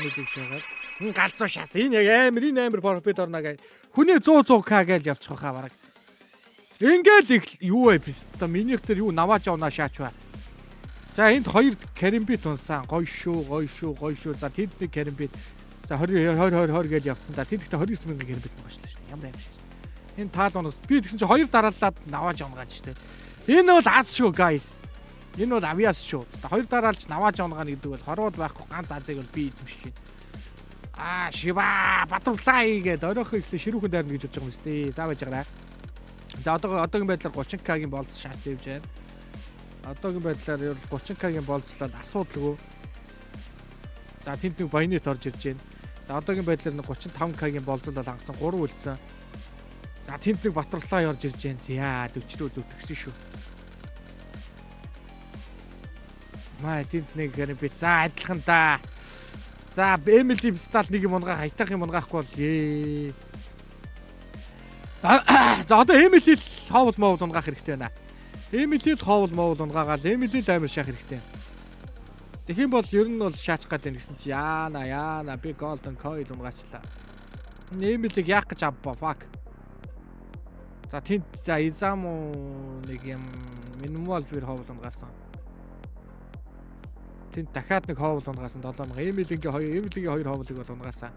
Эмилиг шаагаад. Галзуу шаас. Энэ яг амар энэ амар профит орно гэх. Хүний 100 100к гэж явчих хаа бараг. Ингээл их юу вэ писта минийх дээр юу навааж явнаа шаач ба. За энд хоёр каримбит унсан. Гой шүү, гой шүү, гой шүү. За тэнд нэг каримбит. За 20 20 20 20 гэж явцсан да. Тэнд ихтэй 29 мянган каримбит байгаа шүү дээ. Ямар аим шиг. Энэ таал унаас би тэгсэн чи хоёр дараалаад навааж явна гэж штэ. Энэ бол аз шүү guys. Энэ бол авиас шүү. Хоёр дараалж навааж явна гэдэг бол хорвоод байхгүй ганц азыг бол би эзэмшиж байна. Аа шива butterfly гэдэг оройхон ихлэ ширүүхэн дайрна гэж бодож байгаа юм шүү дээ. За байж байгаарай. За одоогийн байдлаар 30к-гийн болц шаац явж байна. Одоогийн байдлаар 30к-гийн болцлол асуудалгүй. За тэнд нэг баянит орж ирж байна. За одоогийн байдлаар 35к-гийн болцлол хангасан 3 үлдсэн. За тэнд нэг butterfly орж ирж байна. За 40 рүү зүтгэсэн шүү. Маа тэнд нэг би за адилхан да. За Эмили Стал нэг юм унгаа хайтах юм унгаахгүй бол ээ. За одоо Эмили л хоовл моовл унгаах хэрэгтэй байна. Эмили л хоовл моовл унгаагаал Эмили л амар шаах хэрэгтэй. Тэгэх юм бол ер нь бол шаачих гээд байна гэсэн чи яана би Golden Coil унгаачлаа. Эмилиг яах гэж авба fuck. За тэнд за Изаму нэг юм минимал фир хоовл унгаасан. Тэнд дахиад нэг хоовл унгаасан 7000. Эмилигийн хоёр хоовлыг бол унгаасан.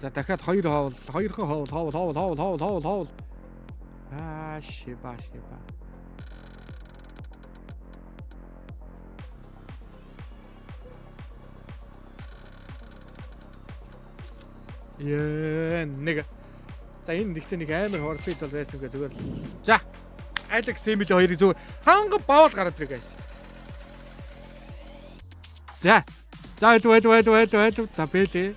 За дахиад хоёр хоовл, хоёрхан хоовл, хоовл, хоовл, хоовл, хоовл, хоовл. Аа шиба шиба. Ее нэг. За энэ нэгтээ нэг амар хорфит бол байсан гэ зүгээр л. За Алекс Эмили хоёрыг зүгээр ханга баавал гараад ирэх guys. За. За илүү илүү илүү илүү илүү. За бэлээ.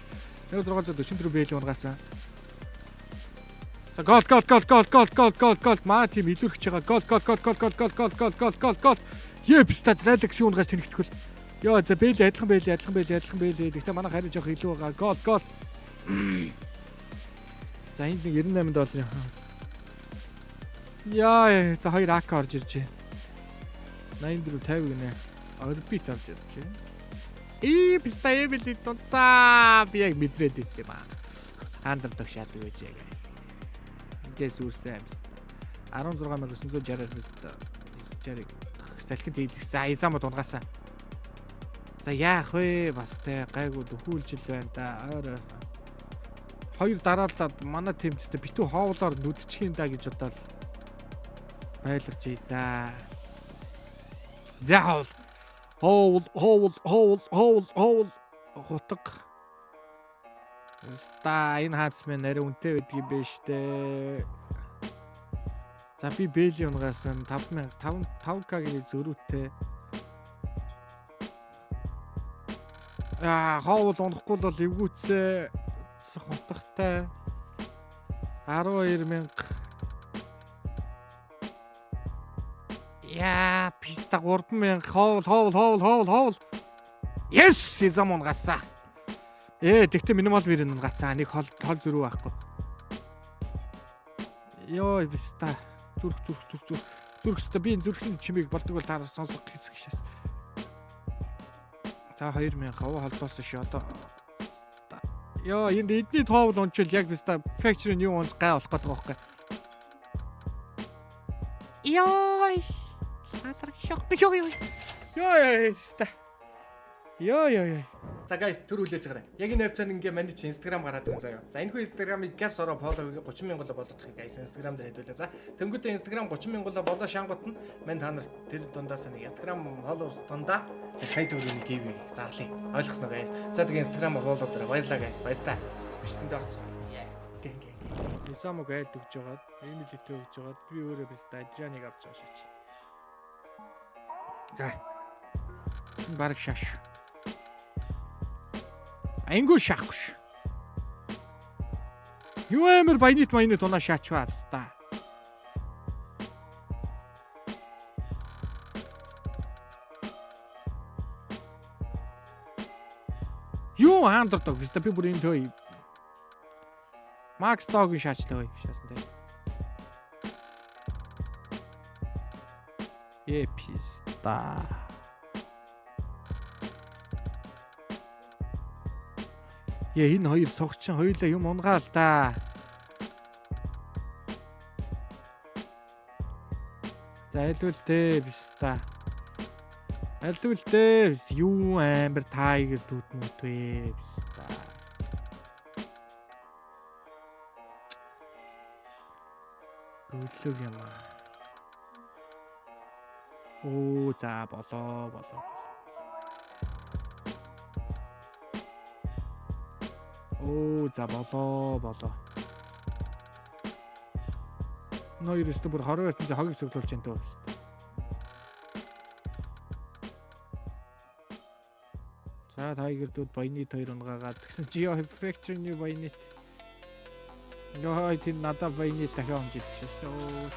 1644 бэлээ унгаасан. За гол гол гол гол гол гол гол гол маа тийм илүүрхэж байгаа. Гол гол гол гол гол гол гол гол гол гол гол гол. Е писта Алекс юу унгаас тэнэгтгэл. Йоо за бэлээ адилхан бэлээ адилхан бэлээ адилхан бэлээ. Гэхдээ манай харин жоох илүү байгаа. Гол гол. За энд нэг 98 долларын. Яа, за хоёр АК орж ирж байна. 84 50 гинэ. Орбит орж ирж байна. Ий, писта эбили тунцаа. Би яг мэдрээд байсан юм аа. Андердог шаадаг байж guys. Ингээс үрсэн амс. 16960 писта 60 салхинд хийлгэсэн. Айзамд унгаасан. За яах вэ? Бас те гайгүй дөхүүлжил байна да. Ойр хоёр дараалаад манай тэмцтэй битүү хоолоор нүдчих юм да гэж бодоод байлгарч ий да. За хоол. Хоол, хоол, хоол, хоол, хоол. Хутга. Ста энэ хаац мэн арай үнэтэй байдаг юм биш үү? За би бэли унгаас 5000 5K-гийн зөрүүтэй. Аа хоол унахгүй бол эвгүүцээ хутгатай 12000. Яа, писта 3000 хоол хоол хоол хоол хоол. Yes, изам унгасаа. Тэгтээ минимал вэр унгацаа. Нэг хол хол зөрүү байхгүй. Йой, писта. Зүрх зүрх зүрх зүрх. Зүрх өстө би энэ зүрхний чимээг болдог бол таараа сонсох хэсэг шээс. Та 2000 хав холдоосон шүү одоо. Йоо, энд эдний тоовл унчвал яг биста factory new ones гай болох гэдэг байгаа байхгүй. Йой. Лазар шок шок. Йой, ста. Йой йой. За guys төр хүлээж гараа. Яг энэ хавцаанд ингээ манай чи Instagram гараад ирэн заяа. За энэ хүү Instagram-ыг газ ороо follow хийгээ 30 мянга болгох guys Instagram дээр хэдүүлээ. За тэнгуүтээ Instagram 30 мянга болоо шангууд нь мань та нарт тэр дундаас нэг Instagram followers дундаа сая төгрөгийн giveaway зарлая. Ойлгосноо guys. За тэгээ Instagram follow дээр баярлаа guys. Баярлалаа. Бичлэгэнд орцгоо. Гэн гэн. Исамог айлд өгж байгаад, Эмилитэй өгж байгаад би өөрөө биз Адрианыг авч байгаа шаач. За. Энэ бараг шаш. Аянгуу шаахгүй ш. Юу амар баянит баянит унаа шаачваа баста. Юу андердог биз би бүр энэ төө Макс Дог шаачлаа шаасан тэ. Е писта. Яа энэ хоёр согчин хоёулаа юм унгаал да. За айлуул дээ биш та. Айлуул дээ биш юу амир тайгер дүүдмүүд вэ биш та. Гөлөг юм аа. Оо за болоо болоо. Оо за болоо болоо. Энэ хоёр өстө бүр 20 ертөнцийн хогийг цуглуулж байна дөө. За Tiger дүүд баянит хоёр унгаагаад тэгсэн чи ёо Factory New баянит. Ёо тийм надад баянит дахиад унж идэх шээ. Оо.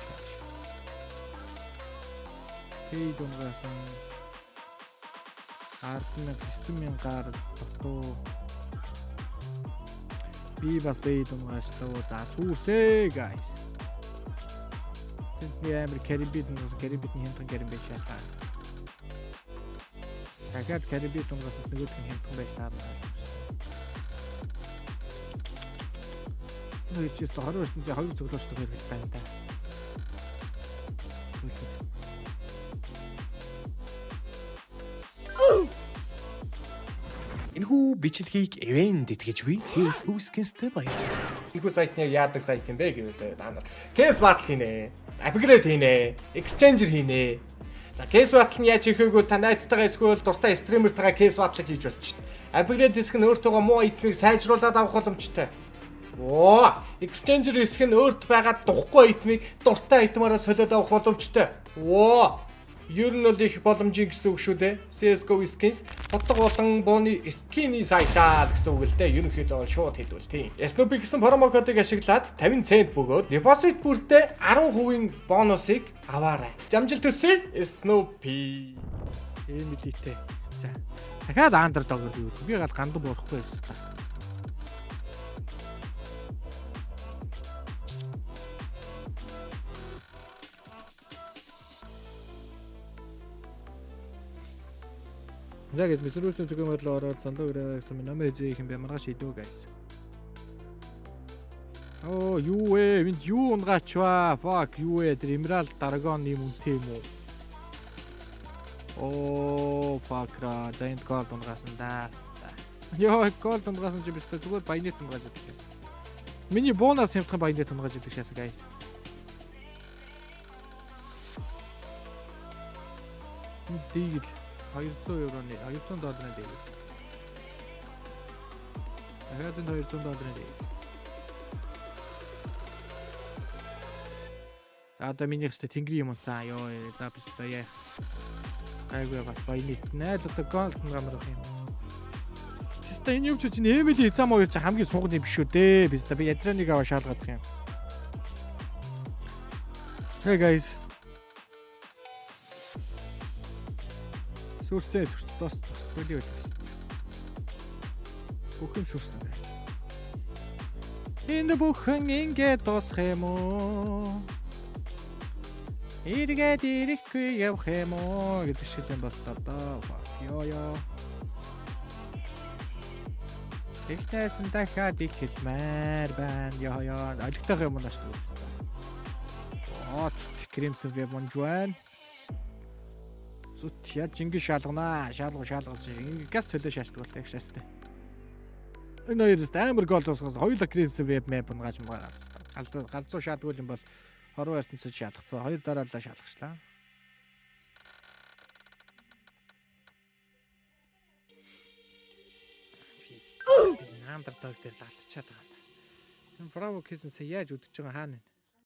Пейд унгаасан 10,000 9,000 гар дутуу. Би бас пейд унгаачлаа. За сүрсээ guys. Тэнд би амар карибит унгаас карибитний хямдхан карибит шаалаа. Дахиад карибит унгаас нөгөөх нь хямдхан байж таарна. Нөө чи өстө 20 ертөнцийн хоёр цоглуучтай хэрэг тань та. Энэхүү бичлэгийг event итгэж буй CS Skins-тэй баярлалаа. Энэхүү сайт нь яг яадаг сайт юм бэ гэвэл заяа та нар case battle хийнэ, upgrade хийнэ, exchanger хийнэ. За case battle нь яаж хийх вэ гэвэл та найзтайгаа эсвэл дуртай streamer тэйгээ case battle хийж болчихно. Upgrade хэсэг нь өөртөөгөө муу item ыг сайжруулад авах боломжтой. Оо, exchanger хэсэг нь өөрт байгаа духгүй item ыг дуртай item аараа солиод авах боломжтой. Оо, ер нь бол их боломжийн гэсэн үг шүү дээ. CS:GO skins утга болон бууны skin ий сайтаа л гэсэн үг л дээ. Ерөнхийдөө бол шууд хэлбэл тийм. Snoopy гэсэн promo code ыг ашиглаад 50 цент бөгөөд депозит бүртээ 10% бонусыг аваарай. Жамжилт төсөй Snoopy. Эмилитэй. За. Дахиад underdog юу. Би гал гандан буурахгүй байсан та. За гэж мэсрүүсэн зүгэн мөрлөө ороод зондоо өрөө гэсэн минь номер зээ их юм бэ маргааш идүү guys. Оо юу вэ? Энд юу унгаач ва? Fuck юу вэ? Тэр Emerald Dragon юм үнэтэй юм уу? Оо fuck ра. За энд gold унгаасан да. Йоо gold унгаасан чи биш зүгээр bayonet унгааж идэх юм. Миний бонус хямдхан bayonet унгааж идэх шаасан guys. Дийгэл 200 евроны 200 долларын дийгэл. Дахиад энэ 200 долларын дийгэл. За одоо миний хэвчээ тэнгэрийн юм унцаа. Йоо за биш одоо яа. Гайгүй бас bayonet найл одоо gold гамрах юм. Тэстэ энэ юм чи чинь Эмили Изам хоёр чи хамгийн суугны биш үү дээ. Биз дээ би ядраныг аваа шаалгадах юм. Hey guys. Сүрцээ сүрц дос дос бөли бөли. Бүх юм сүрсэн байна. Энэ бүхэн ингээд дуусах юм уу? Эргээд ирэхгүй явах юм уу гэдэг шиг юм боллоо доо. Йоо ёо. Ихнээс нь дахиад их хэлмээр байна. Йоо ёо. Олигтойх юм унаш шүү дээ. Оо, Crimson Web унжвэн. Зүт яаж ингэ шалганаа. Шалгуу шалгасан шиг ингэ газ солио шаашдаг болтой их шаастай. Энэ хоёроос амар гол дуусгаас хоёулаа Crimson Web map унгааж мгаа гарцсан. Галзуу шаадгүй юм бол 20 ертөнцид шалгацсан. Хоёр дараалал шалгачлаа. Би underdog дээр л алдчихад байгаа юм. Энэ Bravo Kiss-ийг яаж үдчихэж байгаа хаана вэ?